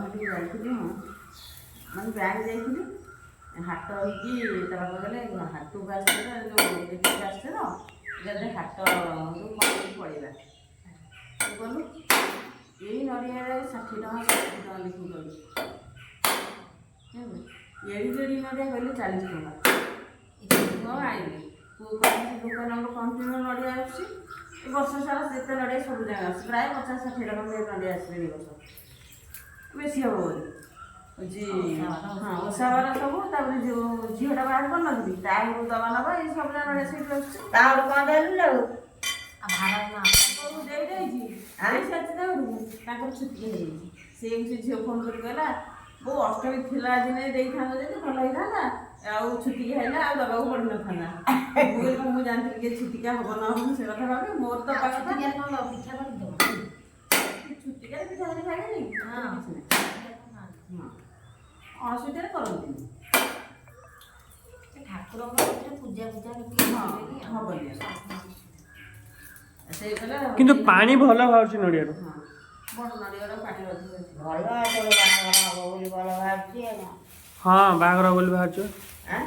ସେଠିକି ଯାଇଥିଲି ମୁଁ, ମାନେ ବ୍ୟାଙ୍କ ଯାଇଥିଲି। ହାଟ ହେଇକି ତା ବାପା କହିଲେ, ହାଟକୁ ଆସିছে ତ, ଯେଉଁ ଦେଖିକି ଆସିছে ତ, ଯଦି ହାଟରୁ କ'ଣ ନେଇକି ପଳେଇବା। ମୁଁ ଗଲୁ, ଏଇ ନଡ଼ିଆରେ 60 ଟଙ୍କା, 70 ଟଙ୍କା ଲେଖିକି ଗଲୁ। ଏଡ଼ି ଏଡ଼ି ନଡ଼ିଆ କହିଲେ 40 ଟଙ୍କା। ମୁଁ ଆଣିଲି। ପୁଅ କହିଲା, ସେ ଦୋକାନରୁ କଣ୍ଟିନ୍ୟୁ ନଡ଼ିଆ ଆସୁଛି ଏ ବର୍ଷ ସାରା। ଯେତେ ନଡ଼ିଆ ସବୁ ଜାଗା ଆସୁଛି, ପ୍ରାୟ 50-60 ଟଙ୍କା ନଡ଼ିଆ ଆସିଲେଣି ଏ ବର୍ଷ, ବେଶୀ ହବ ବୋଲି ହଉଛି। ହଁ, ଓଷା ବାର ସବୁ। ତାପରେ ଯୋଉ ଝିଅଟା ବାହାର କରିନଥିଲି, ତା ଘରକୁ ଦବା ନବା, ଏଇ ସବୁ ଯାକ ନଡ଼ିଆ ସେଇଠୁ ଆସୁଛି। ତା ଘରୁ କଣ ଦେଲୁ ଲୋ? ଆଉ ଭାର ନା। ଘରକୁ ଦେଇ ଦେଇଛି, ଦେଇ ସାରିଛି ତା ଘରକୁ। ତାଙ୍କର ଛୁଟି ହେଇଯାଇଛି। ସେ ସେ ଝିଅ ଫୋନ୍ କରି କହିଲା, ବୋଉ, ଅଷ୍ଟମୀ ଥିଲା ଆଜି, ନେଇ ଦେଇଥାନ୍ତ ଯଦି ଭଲ ହେଇଥାନ୍ତା। ଆଉ ଛୁତିକା ହେଲା, ଆଉ ଦବାକୁ ପଡ଼ିନଥାନ୍ତା। ମୁଁ କହିଲି, ମୁଁ ଜାଣିଥିଲି କି ଛୁତିକା ହବ ନ ହବ, ମୁଁ ସେ କଥା ଭାବେ। ମୋର ତ କଥା। ଛୁତିକାରେ କଣ ପିଠା କରିଦେବ? ଛୁତିକାରେ ପିଠା କରି ଖାଇବେନି। ହଁ। କିଛି ନାହିଁ। ହଁ, ଅଣସୁବିଧାରେ କରନ୍ତିନି। ଠାକୁରଙ୍କ କତିରେ ପୂଜା ପୂଜା କିଛି ହଁ। କରିବେନି ଆଉ। ହବନି ଆଉ। ସେଇ କହିଲା। କିନ୍ତୁ ପାଣି ଭଲ ବାହାରୁଛି ନଡ଼ିଆରୁ। ହଁ, ବଡ଼ ନଡ଼ିଆର ପାଣି ଅଧିକ ଅଛି। ଭଲ, ତୋର ବାହାଘର ହବ ବୋଲି ଭଲ ବାହାରୁଛି ଆଉ। ହଁ, ବାହାଘର ବୋଲି ବାହାରୁଛୁ। ଆଁ?